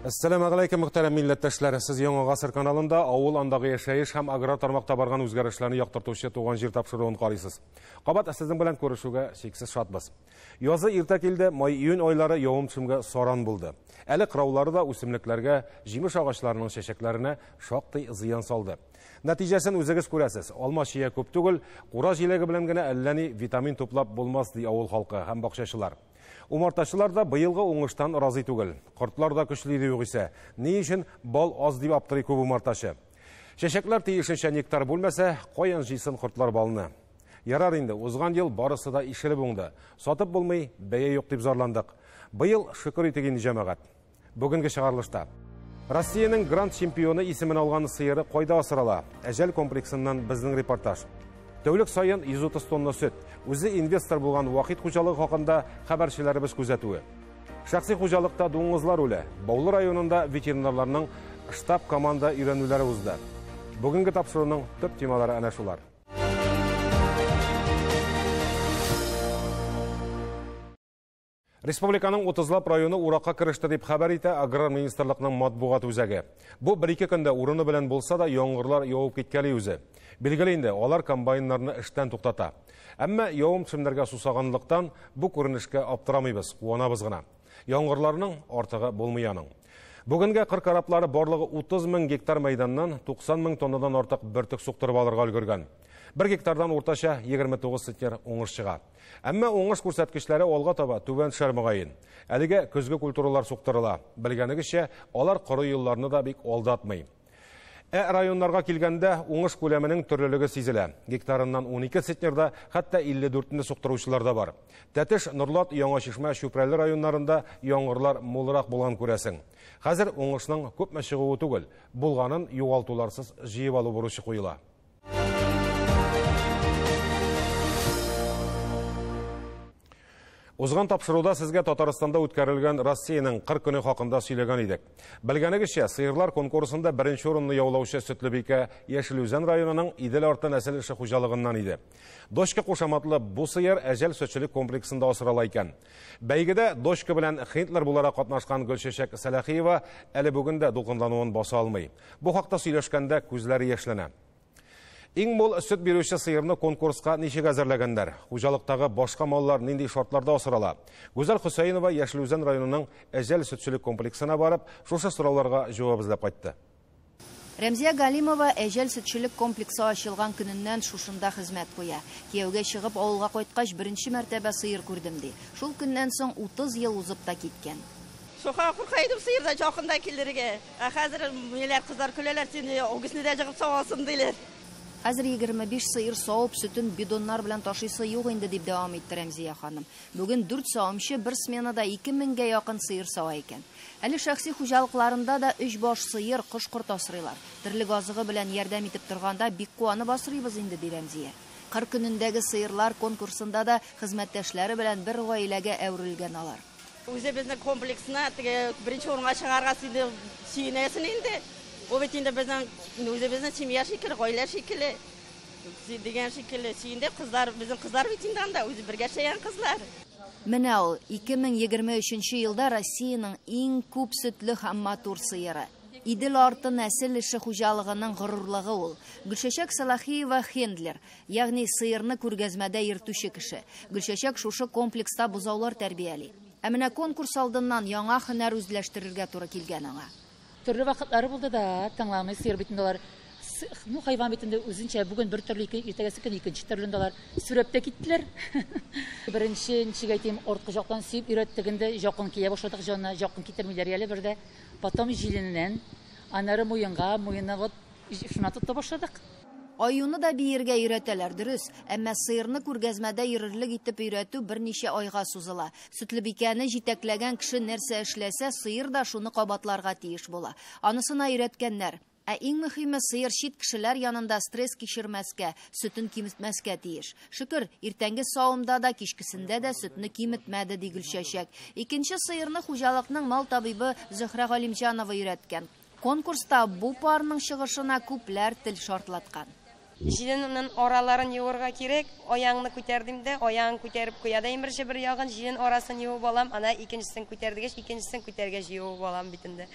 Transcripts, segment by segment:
Әссәламү галәйкүм, мөхтәрәм милләттәшләр. Сез Яңа Гасыр каналында авыл андагы яшәеш һәм аграр тармакта барган үзгәрешләрне яктыртучы Туган җир тапшыруын карыйсыз. Кабат сезнең белән күрешүгә чиксез шатбыз. Язы иртә килде, май-июнь айлары явым-төшемгә саран булды. Әле кыраулары да үсемлекләргә, җимеш агачларының чәчәкләренә шактый зыян салды. Нәтиҗәсен үзегез күрәсез. Алма чия күп түгел, кура җиләге белән генә әллә ни витамин туплап булмас, ди авыл халкы һәм бакчачылар. Умартачылар да быелгы уңыштан разый түгел. Кортлар да көчле иде югыйсә. Ни өчен бал аз дип аптырый күп умартачы. Чәчәкләр тиешенчә нектар бүлмәсә, каян җыйсын кортлар балны? Ярар инде, узган ел барысы да ишелеп уңды. Сатып булмый, бәя юк дип зарландык. Быел шөкер итик инде, җәмәгать. Бүгенге чыгарылышта. Россиянең гранд чемпионы исемен алган сыеры кайда асрала? Әҗәл комплексыннан безнең репортаж. Тәүлек саен 130 тонна сөт. Үзе инвестор булган Вахит хуҗалыгы хакында хәбәрчеләребез күзәтүе. Шәхси хуҗалыкта дуңгызлар үлә. Баулы районында ветеринарларның штаб команда өйрәнүләре узды. Бүгенге тапшыруның төп темалары әнә шулар. Республиканың 30лап районы уракка кереште дип хәбәр итә Аграр министрлыкның матбугат үзәге. Бу бер-ике көндә урыны белән булса да яңгырлар явып киткәли үзе. Билгеле инде, алар комбайннарны эштән туктата. Әмма явым-төшемнәргә сусаганлыктан бу күренешкә аптырамыйбыз, куанабыз гына. Яңгырларның артыгы булмый аның. Бүгенгә кыр кораблары барлыгы 30 мең гектар мәйданнан 90 мең тоннадан артык бөртек суктырып алырга өлгергән. Бер гектардан уртача 29 центнер уңыш чыга. Әмма уңыш күрсәткечләре алга таба түбән төшәр мөгаен. Әлегә көзге культуралар суктырыла. Белгәнегезчә, алар коры елларны да бик алдатмый. Ә районнарга килгәндә уңыш күләменең төрлелеге сизелә. Гектарыннан 12 центнерда, хәтта 54-не суктыручылар да бар. Тәтеш, Нурлат, Яңа Чишмә, Чүпрәле районнарында яңгырлар мулрак булган күрәсең. Хәзер уңышның күпме чыгуы түгел, булганын югалтуларсыз җыеп алу бурычы куела. Узган тапшыруда сезгә Татарстанда үткәрелгән Россиянең кыр көне хакында сөйләгән идек. Белгәнегезчә, сыерлар конкурсында беренче урынны яулаучы Сөтлебикә Яшел Үзән районының Идел арты нәсел эше хуҗалыгыннан иде. Дочка кушаматлы бу сыер Әҗәл сөтчелек комплексында асрала икән. Бәйгедә Дочка белән Хинтлер буларак катнашкан Гөлчәчәк Сәләхиева әле бүген дә дулкынлануын баса алмый. Бу хакта сөйләшкәндә күзләре яшьләнә. Иң мул сөт бирүче сыерны конкурска ничек әзерләгәннәр? Хуҗалыктагы башка маллар нинди шартларда асрала? Гүзәл Хөсәенова Яшел Үзән районының Әҗәл сөтчелек комплексына барып, шушы сорауларга җавап эзләп кайтты. Рәмзия Галимова Әҗәл сөтчелек комплексы ачылган көненнән шушында хезмәт куя. Кияүгә чыгып авылга кайткач беренче мәртәбә сыер күрдем ди. Шул көннән соң 30 ел узып та киткән. Шуха курка идем сыердан якында килергә. Ә хәзер ниләр кызлар көләләр, сине үгезне дә җыгып савасың диләр. Хәзер 25 сыер савып, сөтен бидоннар белән ташыйсы юк инде, дип дәвам итте Рәмзия ханым. Бүген 4 савымчы бер сменада 2000гә якын сыер сава икән. Әле шәхси хуҗалыкларында да 3 баш сыер, кош-корт асрыйлар. Терлек азыгы белән ярдәм итеп торганда бик куанып асрыйбыз инде, ди Рәмзия. Кыр көнендәге сыерлар конкурсында да хезмәттәшләре белән бер гаиләгә әверелгән алар. Үзебезнең комплексына теге беренче урынга чыгарга инде сөенәсең инде. Ул бит инде безнең үзебезнең семья шикелле, гаилә шикелле дигән шикелле. Сөенде кызлар, безнең кызлар бит инде анда, үзе бергә яшәгән кызлар. Менә ул 2023 елда Россиянең иң күп сөтле һәм матур сыеры. Идел арты нәсел эше хуҗалыгының горурлыгы ул. Гөлчәчәк Салахиева хендлер, ягъни сыерны күргәзмәдә йөртүче кеше. Гөлчәчәк шушы комплекста бозаулар тәрбияли. Ә менә конкурс алдыннан яңа һөнәр үзләштерергә туры килгән аңа. Төрле вакытлары булды да, тыңламый сыер бит инде алар. Ну, хайван бит инде үзенчә бүген бер төрле, иртәгәсе көн икенче төрле инде алар. Сүрәп тә киттеләр. Беренче, ничек әйтим, арткы жактан сөеп өйрәттек инде, якын килә башладык җанына, якын китермиләр әле бер дә. Потом җилененнән, аннары муенга, муеннан вот шуна тота башладык. Аюны да биергә өйрәтәләр, дөрес, әмма сыерны күргәзмәдә йөрерлек итеп өйрәтү берничә айга сузыла. Сөтлебикәне җитәкләгән кеше нәрсә эшләсә, сыер да шуны кабатларга тиеш була. Анысына өйрәткәннәр. Ә иң мөһиме, сыер чит кешеләр янында стресс кичермәскә, сөтен киметмәскә тиеш. Шөкер, иртәнге савымда да, кичкесендә дә сөтне киметмәде, ди Гөлчәчәк. Икенче сыерны хуҗалыкның мал табибы Зөһрә Галимҗанова өйрәткән. Конкурста бу парның чыгышына күпләр тел шартлаткан. Җиленнең араларын юырга кирәк. Аяңны күтәрдем дә, аяңын күтәреп куя да беренче бер ягын, җилен арасын юып алам, ана икенчесен күтәрдегәч, икенчесен күтәргәч юып алам бит инде.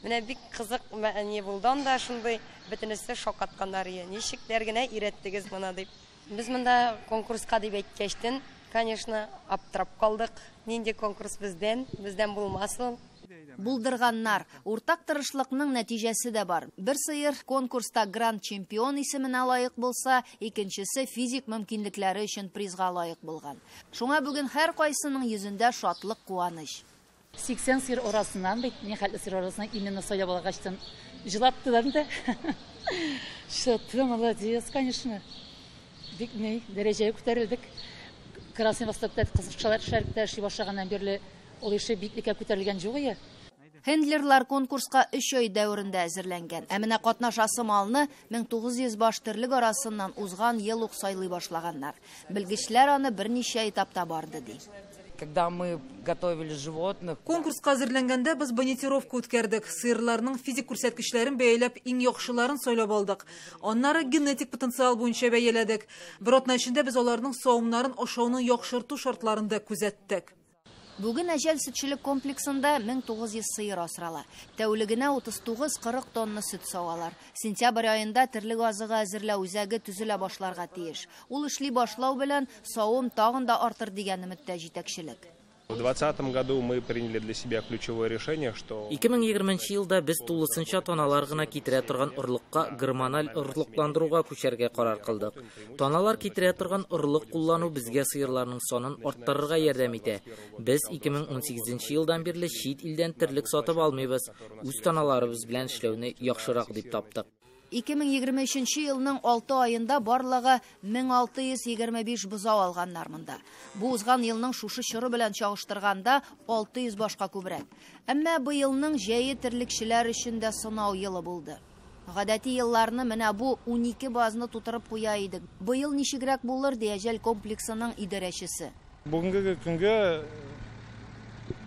Менә бик кызык не булды анда шундый, бөтенесе шаккатканнар. Ничекләр генә өйрәттегез моны дип. Без монда конкурска дип әйткәчтен, конечно, аптырап калдык. Нинди конкурс бездән? Бездән булмас ул. Булдырганнар. Уртак тырышлыкның нәтиҗәсе дә бар. Бер сыер конкурста гранд-чемпион исеменә лаек булса, икенчесе физик мөмкинлекләре өчен призга лаек булган. Шуңа бүген һәр кайсының йөзендә шатлык, куаныч. 80 сыер арасыннан бит, ни хәтле сыер арасыннан именно сайлап алгачтан җылаттылар инде. Что ты молодец, конечно. Бик ни, дәрәҗәгә күтәрелдек. Красный Востокта кызыкчалар шәректә эшли башлаганнан бирле ул эше биклеккә күтәрелгән юк ие. Хендлерлар конкурска 3 ай дәверендә әзерләнгән. Ә менә катнашасы малны 1900 баш терлек арасыннан узган ел ук сайлый башлаганнар. Белгечләр аны берничә этапта барды ди. Когда мы готовили животных. Конкурска әзерләнгәндә без бонитировка үткәрдек. Сыерларның физик күрсәткечләрен бәяләп, иң яхшыларын сайлап алдык. Аннары генетик потенциал буенча бәяләдек. Бер атна эчендә без аларның савымнарын ашауны яхшырту шартларын да күзәттек. Бүген Әҗәл сөтчелек комплексында 1900 сыер асрала. Тәүлегенә 39-40 тонна сөт савалар. Сентябрь аенда терлек азыгы әзерләү үзәге төзелә башларга тиеш. Ул эшли башлау белән савым тагын да артыр дигән өметтә җитәкчелек. В 2020 году мы приняли для себя ключевое решение, что 2020 елда без тулысынча таналар гына китерә торган орлыкка гормональ орлыкландыруга күчәргә карар кылдык. Таналар китерә торган орлык куллану безгә сыерларның санын арттырырга ярдәм итә. Без 2018 елдан бирле чит илдән терлек сатып алмыйбыз. Үз таналарыбыз белән эшләүне яхшырак дип таптык. 2023 елның 6 аенда барлыгы 1625 бозау алганнар монда. Бу узган елның шушы чоры белән чагыштырганда 600 башка күбрәк. Әмма быелның җәе терлекчеләр өчен дә сынау елы булды. Гадәти елларны менә бу 12 базны тутырып куя идек. Быел ничегрәк булыр, ди Әҗәл комплексының идарәчесе. Бүгенге көнгә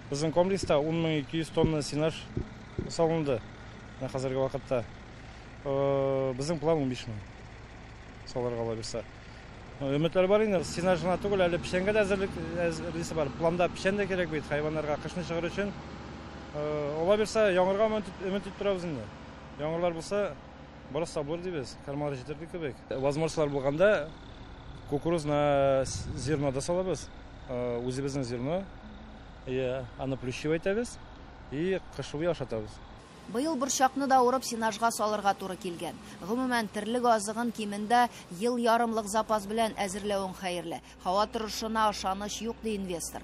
безнең комплекста 10200 тонна сенаж салынды. Хәзерге вакытта. Безнең план 15000 салырга ала бирсә. Өметләр бар инде, сенаж гына түгел, әле печәнгә дә әзерлек әзерлисе бар. Планда печән дә кирәк бит хайваннарга кышны чыгыр өчен. Ала бирсә, яңгырга өмет итеп торабыз инде. Яңгырлар булса, барысы да булыр дибез. Кармалар җитәрлек кебек. Возможностьлар булганда кукуруз на зерно да салабыз. Үзебезнең зерно, аны плющевать итәбез и кыш буе ашатабыз. Быел борчакны да урып сенажга салырга туры килгән. Гомумән, терлек азыгын кимендә ел ярымлык запас белән әзерләвең хәерле. Һава торышына ышаныч юк, ди инвестор.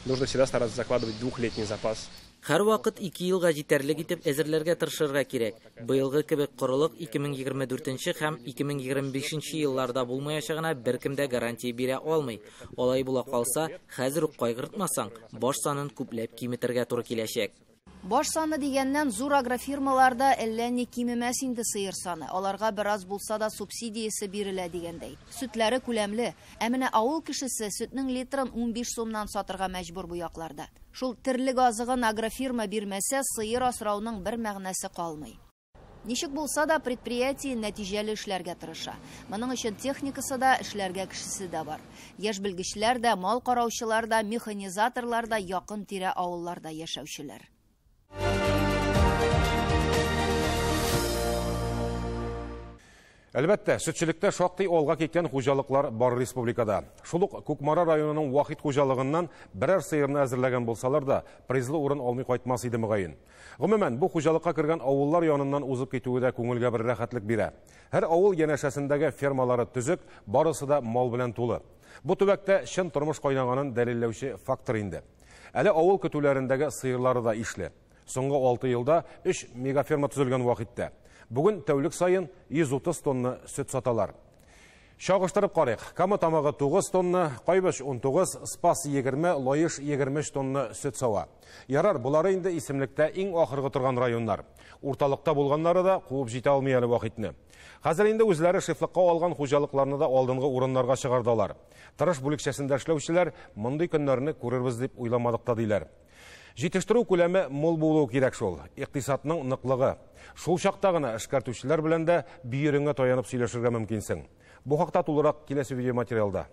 Нужно всегда стараться закладывать двухлетний запас. Һәр вакыт 2 елга җитәрлек итеп әзерләргә тырышырга кирәк. Быелгы кебек корылык 2024 һәм 2025 елларда булмаячагына беркем дә гарантия бирә алмый. Алай була калса, хәзер үк кайгыртмасаң, баш санын күпләп киметергә туры киләчәк. Баш саны дигәннән зур агрофирмаларда әллә ни кимемәс инде сыер саны. Аларга бераз булса да субсидиясе бирелә дигәндәй. Сөтләре күләмле. Ә менә авыл кешесе сөтнең литрын 15 сумнан сатырга мәҗбүр бу якларда. Шул терлек азыгын агрофирма бирмәсә, сыер асрауның бер мәгънәсе калмый. Ничек булса да предприятие нәтиҗәле эшләргә тырыша. Моның өчен техникасы да, эшләргә кешесе дә бар. Яшь белгечләр дә, мал караучылар да, механизаторлар да якын тирә авылларда яшәүчеләр. Әлбәттә, сөтчелектә шактый алга киткән хуҗалыклар бар республикада. Шул ук Кукмара районының Вахит хуҗалыгыннан берәр сыерны әзерләгән булсалар да, призлы урын алмый кайтмас иде мөгаен. Гомумән, бу хуҗалыкка кергән авыллар яныннан узып китүе дә күңелгә бер рәхәтлек бирә. Һәр авыл янәшәсендәге фермалары төзек, барысы да мал белән тулы. Бу төбәктә чын тормыш кайнаганын дәлилләүче фактор инде. Әле авыл көтүләрендәге сыерлары да ишле. Соңгы 6 елда 3 мегаферма төзелгән Вахитта. Бүген тәүлек саен 130 тонна сөт саталар. Чагыштырып карыйк. Кама Тамагы 9 тонна, Кайбыч 19, Спас 20, Лаеш 23 тонна сөт сава. Ярар, булары инде исемлектә иң ахыргы торган районнар. Урталыкта булганнары да куып җитә алмый әле Вахитны. Хәзер инде үзләре шефлыкка алган хуҗалыкларны да алдынгы урыннарга чыгардылар. Тырыш бүлекчәсендә эшләүчеләр мондый көннәрне күрербез дип уйламадык та диләр. Җитештерү күләме мул булуы кирәк шул. Икътисадның ныклыгы. Шул чакта гына эшкәртүчеләр белән дә бөереңә таянып сөйләшергә мөмкинсең. Бу хакта тулырак киләсе видеоматериалда.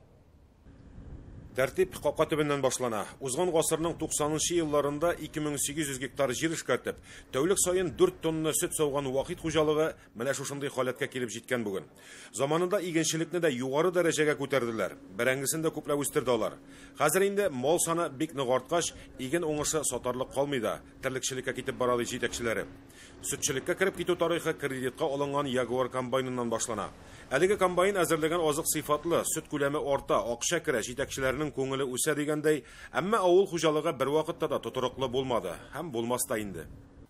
Тәртип капка төбеннән башлана. Узган гасырның 90нчы елларында 2800 гектар җир эшкәртеп, тәүлек саен 4 тонна сөт сауган Вахит хуҗалыгы менә шушындый халәткә килеп җиткән бүген. Заманында игенчелекне дә югары дәрәҗәгә күтәрделәр. Бәрәңгесен дә күпләп үстерде алар. Хәзер инде мал саны бик нык арткач, иген уңышы сатарлык калмый да, терлекчелеккә китеп бара ди җитәкчеләре. Сөтчелеккә кереп китү тарихы кредитка алынган Ягуар комбайныннан башлана. Әлеге комбайн әзерләгән азык сыйфатлы, сөт күләме арта, акча керә, җитәкчеләрнең күңеле үсә дигәндәй, әмма авыл хуҗалыгы бер вакытта да тотрыклы булмады һәм булмас та инде.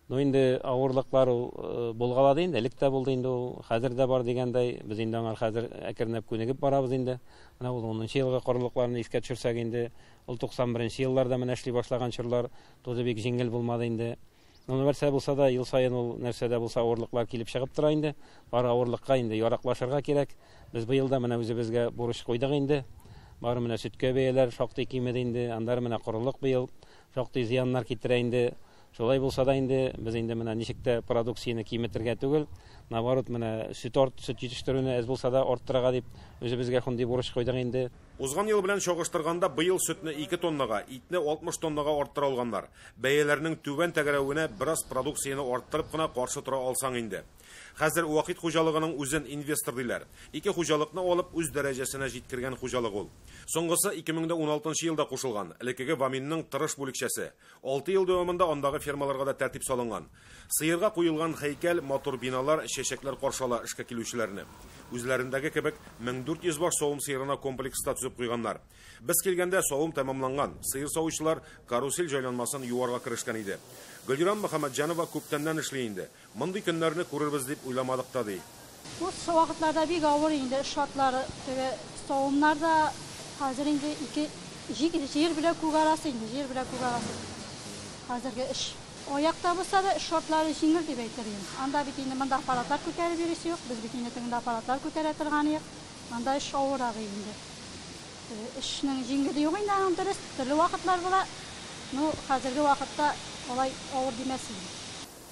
Ну инде авырлыклар ул булгалады инде, элек тә булды инде ул, хәзер дә бар дигәндәй, без инде аңар хәзер әкренләп күнегеп барабыз инде. Менә ул 10 елгы корылыкларны искә төшерсәк инде, ул 91 елларда менә эшли башлаган чорлар тоже бик җиңел булмады инде. Ну, нәрсә булса да, ел саен ул нәрсә дә булса авырлыклар килеп чыгып тора инде. Бары авырлыкка инде яраклашырга кирәк. Без быел да менә үзебезгә бурыч куйдык инде. Бары менә сөткә бәяләр шактый кимеде инде, аннары менә корылык быел шактый зыяннар китерә инде. Шулай булса да инде без инде менә ничек тә продукцияне киметергә түгел, наоборот, менә сөт җитештерүне әз булса да арттырырга дип үзебезгә шундый бурыч куйдык инде. Узган ел белән чагыштырганда быел сөтне 2 тоннага, итне 60 тоннага арттыра алганнар. Бәяләрнең түбән тәгәрәвенә бераз продукцияне арттырып кына каршы тора алсаң инде. Хәзер Вахит хуҗалыгының үзен инвестор диләр. Ике хуҗалыкны алып үз дәрәҗәсенә җиткергән хуҗалык ул. Соңгысы 2016 елда кушылган. Элеккеге Ваминның тырыш бүлекчәсе. 6 ел дәвамында андагы фермаларга да тәртип салынган. Сыерга куелган һәйкәл, матур биналар, чәчәкләр каршы ала эшкә килүчеләрне. Үзләрендәге кебек 1400 баш савым сыерына комплекста төзеп куйганнар. Без килгәндә савым тәмамланган. Сыер савучылар карусель җайланмасын юарга керешкән иде. Гөлиран Мөхәммәтҗанова күптәннән эшли инде. Мондый көннәрне күрербез дип уйламадык та ди. Бу вакытларда бик авыр инде эш шартлары, теге савымнар да хәзер инде ике җир белән күк арасы инде, җир белән күк арасы. Хәзерге эш аякта булса да эш шартлары җиңел дип әйтер идем. Анда бит инде монда аппаратлар күтәреп йөрисе юк, без бит инде тегендә аппаратлар күтәрә торган идек. Монда эш авыррак инде. Эшнең җиңеле юк инде, аның дөрес, төрле вакытлар була. Ну, хәзерге вакытта алай авыр димәс идем.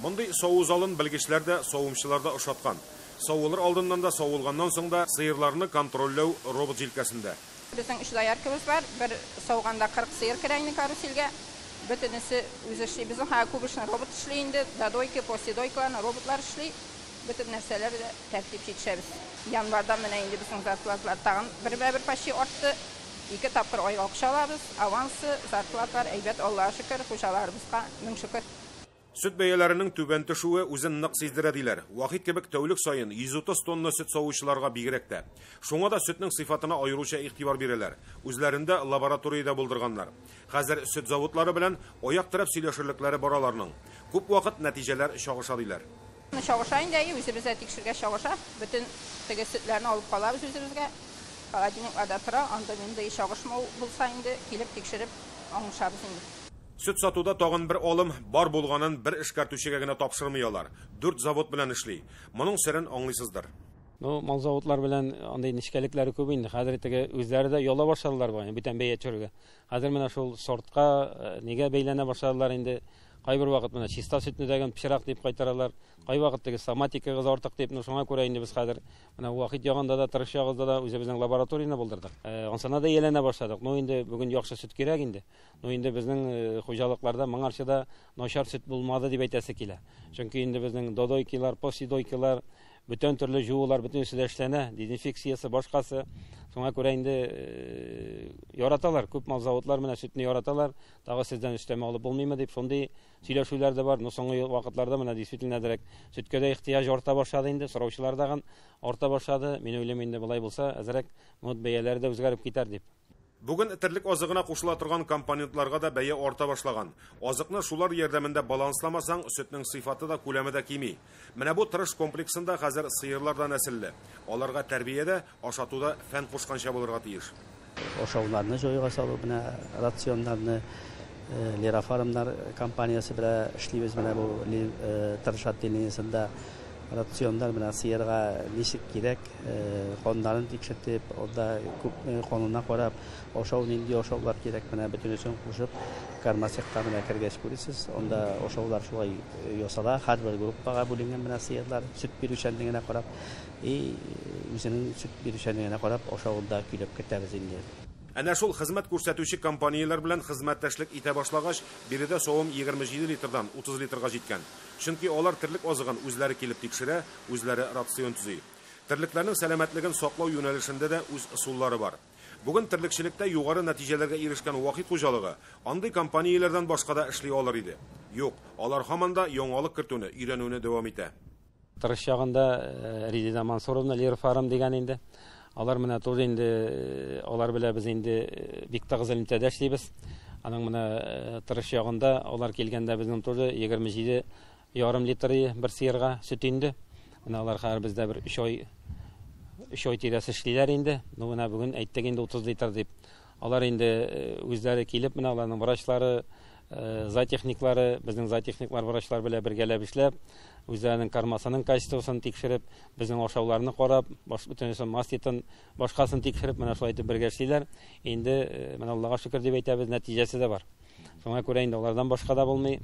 Мондый саву залын белгечләр дә, савымчылар да ошаткан. Савылыр алдыннан да, савылганнан соң да сыерларны контрольләү робот җилкәсендә. Безнең 3 дояркабыз бар. Бер сауганда 40 сыер керә инде карусельгә. Бөтенесе үзе эшли. Безнең күп эшне робот эшли инде. Додойка, последойкаларны роботлар эшли. Бөтен нәрсәләр дә тәртип җитешәбез. Январдан менә инде безнең зарплаталар тагын бер-бер почти артты. 2 тапкыр айга акча алабыз. Авансы, зарплаталар әйбәт, Аллаһка шөкер, хуҗаларыбызга мең шөкер. Сөт бәяләренең түбән төшүе үзен нык сиздерә диләр. Вахит кебек тәүлек саен 130 тонна сөт савучыларга бигрәк тә. Шуңа да сөтнең сыйфатына аеруча игътибар бирәләр. Үзләрендә лабораториядә булдырганнар. Хәзер сөт заводлары белән аяк терәп сөйләшерлекләре бар аларның. Күп вакыт нәтиҗәләр чагыша диләр. Чагыша инде, үзебездә тикшергә чагыша. Бөтен теге сөтләрне алып калабыз үзебезгә. Холодильникларда тора, анда инде чагышмау булса инде килеп тикшереп аңлашабыз инде. Сөт сатуда тагын бер алым бар булганын бер эшкәртүчегә генә тапшырмый алар. 4 завод белән эшли. Моның серен аңлыйсыздыр. Ну, мал заводлар белән андый нечкәлекләре күп инде. Хәзер теге үзләре дә яла башладылар бу, бүтән бәя төшерергә. Хәзер менә шул сортка нигә бәйләнә башладылар инде. Кайбер вакыт менә чиста сөтне дәген пычрак дип кайтаралар. Кайвакыт теге соматикагыз артык дип, ну шуңа күрә инде без хәзер менә Вахит ягында да, тырыш ягында да үзебезнең лабораторияне булдырдык. Ансына да ияләнә башладык. Ну инде бүген яхшы сөт кирәк инде. Ну инде безнең хуҗалыкларда моңарчы да начар сөт булмады дип әйтәсе килә. Чөнки инде безнең додойкилар, посидойкилар, бүтән төрле жуулар бөтенесе дә эшләнә, дезинфекциясе, башкасы. Шуңа күрә инде яраталар, күп мал заводлар менә сөтне яраталар. Тагы сездән өстәмә алып булмыймы дип шундый сөйләшүләр дә бар. Но соңгы вакытларда менә действительно директ сөткә дә ихтыяҗ арта башлады инде, сораучылар дагын арта башлады. Мин уйлыйм инде болай булса, әзрәк мод бәяләре дә үзгәреп китәр дип. Бүген терлек азыгына кушыла торган компонентларга да бәя арта башлаган. Азыкны шулар ярдәмендә балансламасаң, сөтнең сыйфаты да, күләме дә кими. Менә бу тырыш комплексында хәзер сыерлар да нәселле. Аларга тәрбиядә, ашатуда фән кушканча булырга тиеш. Ашауларны җайга салу, менә рационнарны Лера Фармнар компаниясе белән эшлибез. Менә бу тырыш отделениесендә рационнар менә сыерга ничек кирәк, каннарын тикшертеп, анда күп канына карап, ашау нинди ашаулар кирәк, менә бөтенесен кушып, Кормоцехта менә кергәч күрерсез, анда ашаулар шулай ясала, һәрбер группага бүленгән менә сыерлар сөт бирүчәнлегенә карап, и үзенең сөт бирүчәнлегенә карап ашавын да көйләп кертәбез инде. Әнә шул хезмәт күрсәтүче компанияләр белән хезмәттәшлек итә башлагач, биредә савым 27 литрдан 30 литрга җиткән. Чөнки алар терлек азыгын үзләре килеп тикшерә, үзләре рацион төзи. Терлекләрнең сәламәтлеген саклау юнәлешендә дә үз ысуллары бар. Бүген терлекчелектә югары нәтиҗәләргә ирешкән Вахит хуҗалыгы андый компанияләрдән башка да эшли алыр иде. Юк, алар һаман да яңалык кертүне, өйрәнүне дәвам итә. Тырыш ягында Резеда Мансуровна Лира Фарм дигән инде. Алар менә тоже инде, алар белән без инде бик тыгыз элемтәдә эшлибез. Аның менә тырыш ягында алар килгәндә безнең тоже 27,5 литр бер сыерга сөт инде. Менә алар хәзер бездә бер 3 ай тирәсе эшлиләр инде. Ну, менә бүген әйттек инде 30 литр дип. Алар инде үзләре килеп, менә аларның врачлары, зоотехниклары, безнең зоотехниклар врачлар белән бергәләп эшләп, үзләренең кормасының качествосын тикшереп, безнең ашауларны карап, бөтенесен маститын, башкасын тикшереп, менә шулай итеп бергә эшлиләр. Инде менә Аллага шөкер дип әйтәбез, нәтиҗәсе дә бар. Шуңа күрә инде алардан башка да булмый.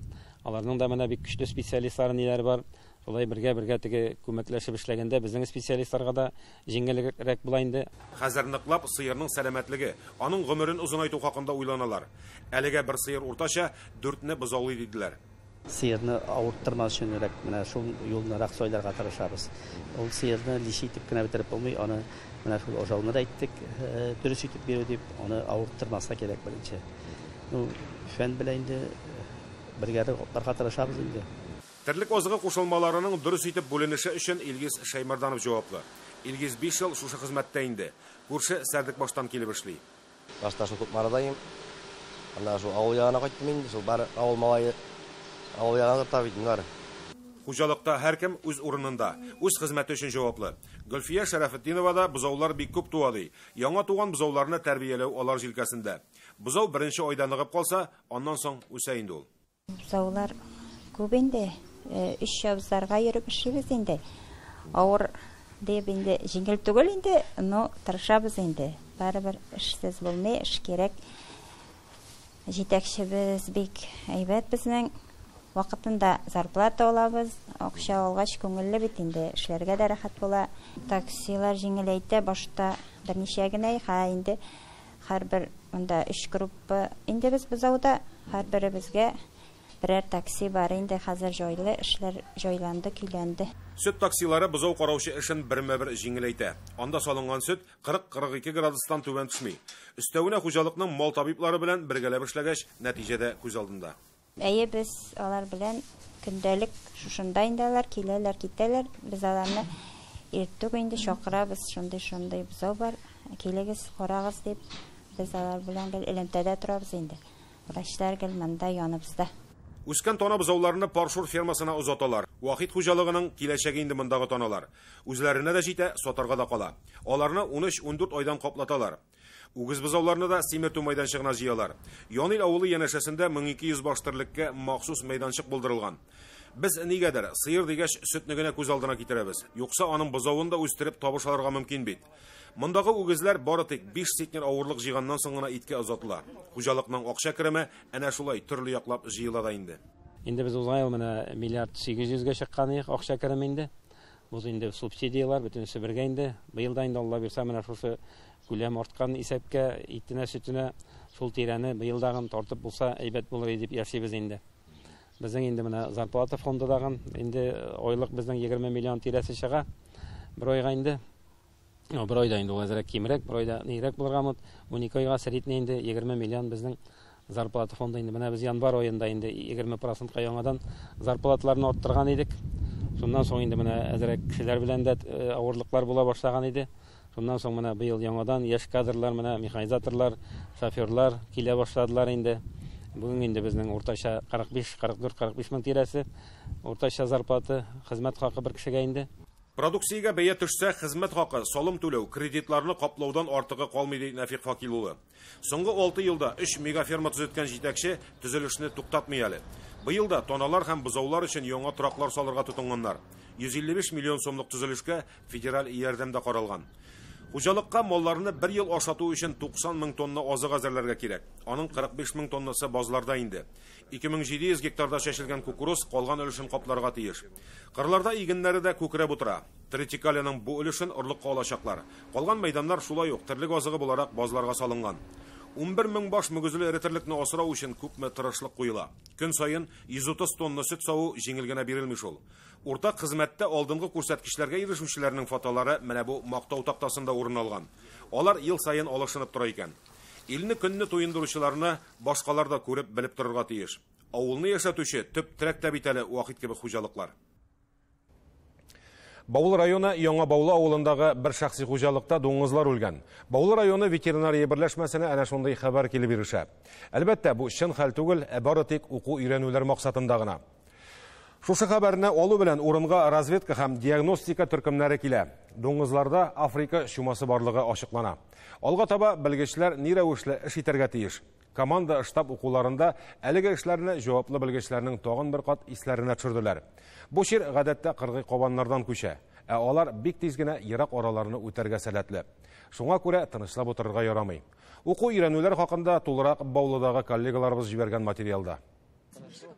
Аларның да менә бик көчле специалистлары ниләр бар. Шулай бергә-бергә теге күмәкләшеп эшләгәндә безнең специалистларга да җиңелрәк була инде. Хәзер ныклап сыерның сәламәтлеге, аның гомерен озынайту хакында уйланалар. Әлегә бер сыер уртача 4-не бозаулый диделәр. Сыерны авырттырмас өченрәк менә шул юлнырак сайларга тырышабыз. Ул сыерны лиши итеп кенә бетереп булмый, аны менә шул ашауны да әйттек, дөрес итеп бирү дип, аны авырттырмаска кирәк беренче. Ну, фән белән инде бергә барырга тырышабыз инде. Терлек азыгы кушылмаларының дөрес итеп бүленеше өчен Илгиз Шәймәрданов җаваплы. Илгиз 5 ел шушы хезмәттә инде. Күрше Сәрдекбаштан килеп эшли. Башта шул Кукмарадайым. Анда шул авыл ягына кайттым инде, шул бар авыл малае авыл ягына тарта бит инде. Хуҗалыкта һәркем үз урынында, үз хезмәте өчен җаваплы. Гөлфия Шәрәфетдинова да бозаулар бик күп туа ди. Яңа туган бозауларны тәрбияләү алар җилкәсендә. Бозау беренче айда ныгып калса, аннан соң үсә инде ул. Бозаулар күп инде. 3 абзарга йөреп эшлибез инде. Авыр дип инде җиңел түгел инде, но тырышабыз инде. Барыбер эшсез булмый, эш кирәк. Җитәкчебез бик әйбәт безнең. Вакытында зарплата алабыз, акча алгач күңелле бит инде, эшләргә дә рәхәт була. Таксилар җиңеләйтә, башта берничә генә, ха инде һәрбер монда 3 группа инде без бозауда, һәрберебезгә берәр такси бар инде, хәзер җайлы эшләр җайланды, көйләнде. Сөт таксилары бозау караучы эшен бермә-бер җиңеләйтә. Анда салынган сөт 40-42 градустан түбән төшми. Өстәвенә хуҗалыкның мал табиблары белән бергәләп эшләгәч, нәтиҗә дә күз алдында. Әйе, без алар белән көндәлек шушында инде алар киләләр, китәләр. Без аларны иртүк инде чакырабыз, шундый-шундый бозау бар, килегез, карагыз дип. Без алар белән гел элемтәдә торабыз инде. Врачлар гел монда яныбызда. Үскән тана бозауларны Паршур фермасына озаталар. Вахит хуҗалыгының киләчәге инде мондагы таналар. Үзләренә дә җитә, сатарга да кала. Аларны 13-14 айдан каплаталар. Үгез бозауларны да симертү мәйданчыгына җыялар. Янил авылы янәшәсендә 1200 баш терлеккә махсус мәйданчык булдырылган. Без нигәдер сыер дигәч сөтне генә күз алдына китерәбез. Юкса аның бозавын да үстереп табыш алырга мөмкин бит. Мондагы үгезләр бары тик 5 центнер авырлык җыйганнан соң гына иткә озатыла. Хуҗалыкның акча кереме әнә шулай төрле яклап җыела да инде. Инде без узган ел менә миллиард сигез йөзгә чыккан идек акча кереме инде. Бу инде субсидияләр бөтенесе бергә инде. Быел да инде Алла бирсә менә шушы күләм арткан исәпкә, итенә, сөтенә шул тирәне быел дагын тартып булса әйбәт булыр иде дип яшибез инде. Безнең инде менә зарплата фонды дагын инде айлык безнең 20 миллион тирәсе чыга. Бер айга инде. Бер айда инде ул әзрәк кимрәк, бер айда нирәк булырга мөмкин. 12 айга средний инде 20 миллион безнең зарплата фонды инде. Менә без январь аенда инде 20%-ка яңадан зарплаталарны арттырган идек. Шуннан соң инде менә әзрәк кешеләр белән дә авырлыклар була башлаган иде. Шуннан соң менә быел яңадан яшь кадрлар, менә механизаторлар, шоферлар килә башладылар инде. Бүген инде безнең уртача 45, 44, 45 мең тирәсе уртача зарплата, хезмәт хакы бер кешегә инде. Продукциягә бәя төшсә, хезмәт хакы, салым түләү, кредитларны каплаудан артыгы калмый, ди Нәфик Факил улы. Соңгы 6 елда 3 мегаферма төзеткән җитәкче төзелешне туктатмый әле. Быел да таналар һәм бозаулар өчен яңа тораклар салырга тотынганнар. 155 миллион сумлык төзелешкә федераль ярдәм дә каралган. Хуҗалыкка малларны бер ел ашату өчен 90 мең тонна азык әзерләргә кирәк. Аның 45 мең тоннасы базларда инде. 2700 гектарда чәчелгән кукуруз калган өлешен капларга тиеш. Кырларда игеннәре дә күкрәп утыра. Тритикалиянең бу өлешен орлыкка алачаклар. Калган мәйданнар шулай ук терлек азыгы буларак базларга салынган. 11 мең баш мөгезле эре терлекне асрау өчен күпме тырышлык куела. Көн саен 130 тонна сөт саву җиңел генә бирелми шул. Уртак хезмәттә алдынгы күрсәткечләргә ирешүчеләрнең фотолары менә бу мактау тактасында урын алган. Алар ел саен алышынып тора икән. Илне көнне туендыручыларны башкалар да күреп белеп торырга тиеш. Авылны яшәтүче төп терәк тә бит әле Вахит кебек хуҗалыклар. Баулы районы Яңа Баулы авылындагы бер шәхси хуҗалыкта дуңгызлар үлгән. Баулы районы ветеринария берләшмәсенә әнә шундый хәбәр килеп ирешә. Әлбәттә, бу чын хәл түгел, ә бары тик уку өйрәнүләр максатында гына. Шушы хәбәрне алу белән урынга разведка һәм диагностика төркемнәре килә. Дуңгызларда Африка чумасы барлыгы ачыклана. Алга таба белгечләр ни рәвешле эш итәргә тиеш? Команда штаб укуларында әлеге эшләрне җаваплы белгечләрнең тагын бер кат исләренә төшерделәр. Бу чир гадәттә кыргый кабаннардан күчә, ә алар бик тиз генә ерак араларны үтәргә сәләтле. Шуңа күрә тынычлап утырырга ярамый. Уку өйрәнүләр хакында тулырак Баулыдагы коллегаларыбыз җибәргән материалда.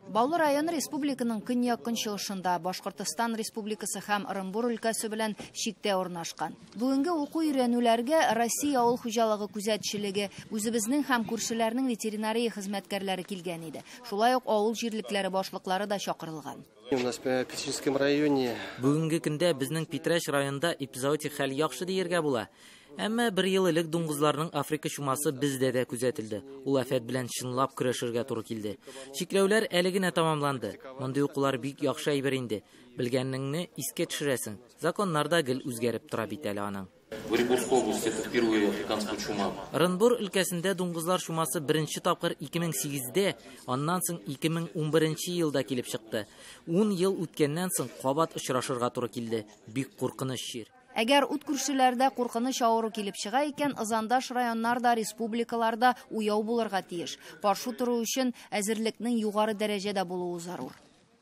Баулы районы республиканың көньяк-көнчыгышында Башкортостан Республикасы һәм Ырынбур өлкәсе белән чиктә урнашкан. Бүгенге уку өйрәнүләргә Россия авыл хуҗалыгы күзәтчелеге, үзебезнең һәм күршеләрнең ветеринария хезмәткәрләре килгән иде. Шулай ук авыл җирлекләре башлыклары да чакырылган. У нас в Петрическом районе. Бүгенге көндә безнең Питрәч районында эпизоотик хәл яхшы дияргә була. Әмма бер ел элек дуңгызларның Африка чумасы бездә дә күзәтелде. Ул афәт белән чынлап көрәшергә туры килде. Чикләүләр әле генә тәмамланды. Мондый укулар бик яхшы әйбер инде. Белгәнеңне искә төшерәсең. Законнар да гел үзгәреп тора бит әле аның. В Оренбургской области это впервые африканская чума. Ырынбур өлкәсендә дуңгызлар чумасы беренче тапкыр 2008-дә, аннан соң 2011 елда килеп чыкты. 10 ел үткәннән соң кабат очрашырга туры килде. Бик куркыныч чир. Әгәр ут күршеләрдә куркыныч авыру килеп чыга икән, ызандаш районнарда, республикаларда уяу булырга тиеш. Каршы тору өчен әзерлекнең югары дәрәҗәдә булуы зарур.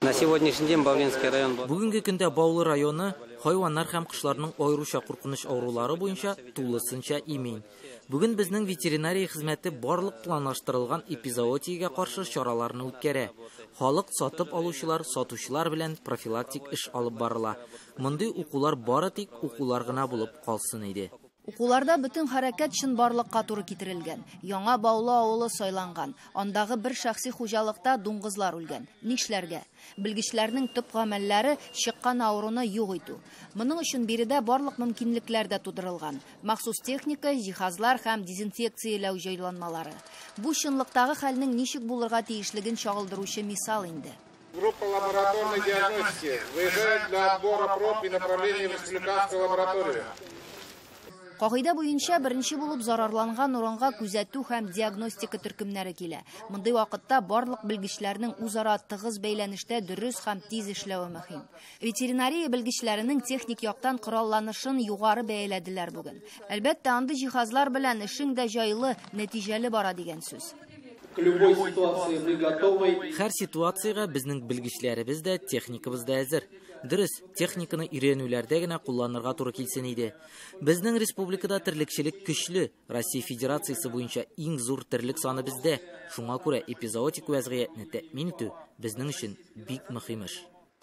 На сегодняшний день Бавлинский район. Бүгенге көндә Баулы районы хайваннар һәм кошларның аеруча куркыныч авырулары буенча тулысынча имин. Бүген безнең ветеринария хезмәте барлык планлаштырылган эпизоотиягә каршы чараларны үткәрә. Халык сатып алучылар, сатучылар белән профилактик эш алып барыла. Мондый укулар бары тик укулар гына булып калсын иде. Укуларда бөтен хәрәкәт чынбарлыкка туры китерелгән. Яңа Баулы авылы сайланган. Андагы бер шәхси хуҗалыкта дуңгызлар үлгән. Нишләргә? Белгечләрнең төп гамәлләре чыккан авыруны юк итү. Моның өчен биредә барлык мөмкинлекләр дә тудырылган. Махсус техника, җиһазлар һәм дезинфекцияләү җайланмалары. Бу чынлыктагы хәлнең ничек булырга тиешлеген чагылдыручы мисал инде. Группа лабораторной диагностики выезжает для отбора проб и направления в республиканскую лабораторию. Кагыйдә буенча беренче булып зарарланган урынга күзәтү һәм диагностика төркемнәре килә. Мондый вакытта барлык белгечләрнең үзара тыгыз бәйләнештә дөрес һәм тиз эшләве мөһим. Ветеринария белгечләренең техник яктан коралланышын югары бәяләделәр бүген. Әлбәттә, андый җиһазлар белән эшең дә җайлы, нәтиҗәле бара дигән сүз. К любой ситуации мы готовы. Һәр ситуациягә безнең белгечләребез дә, техникабыз да әзер. Дөрес, техниканы өйрәнүләрдә генә кулланырга туры килсен иде. Безнең республикада терлекчелек көчле. Россия Федерациясе буенча иң зур терлек саны бездә. Шуңа күрә эпизоотик вәзгыятьне тәэмин итү безнең өчен бик мөһим эш.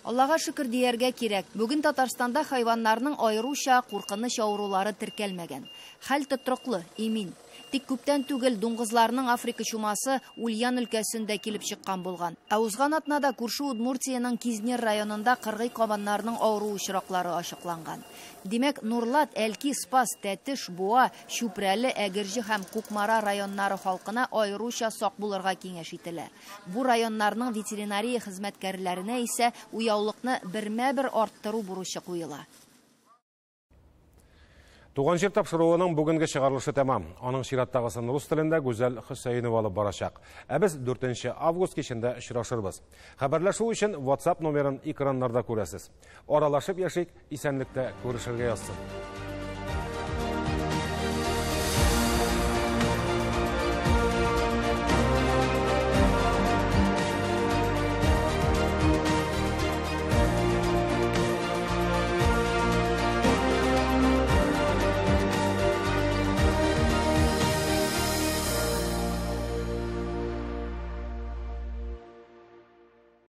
Аллага шөкер дияргә кирәк. Бүген Татарстанда хайваннарның аеруча куркыныч авырулары теркәлмәгән. Хәл тотрыклы, имин. Тик күптән түгел дуңгызларның Африка чумасы Ульян өлкәсендә килеп чыккан булган. Ә узган атнада күрше Удмуртиянең Кизнер районында кыргый кабаннарның авыру очраклары ачыкланган. Димәк, Нурлат, Әлки, Спас, Тәтеш, Буа, Чүпрәле, Әгерҗе һәм Кукмара районнары халкына аеруча сак булырга киңәш ителә. Бу районнарның ветеринария хезмәткәрләренә исә уяулыкны бермә-бер арттыру бурычы куела. Туган җир тапшыруының бүгенге чыгарылышы тәмам. Аның чираттагысын рус телендә Гүзәл Хөсәенова алып барачак. Ә без 4 август кичендә очрашырбыз. Хәбәрләшү өчен WhatsApp номерын экраннарда күрәсез. Аралашып яшик, исәнлектә күрешергә язсын.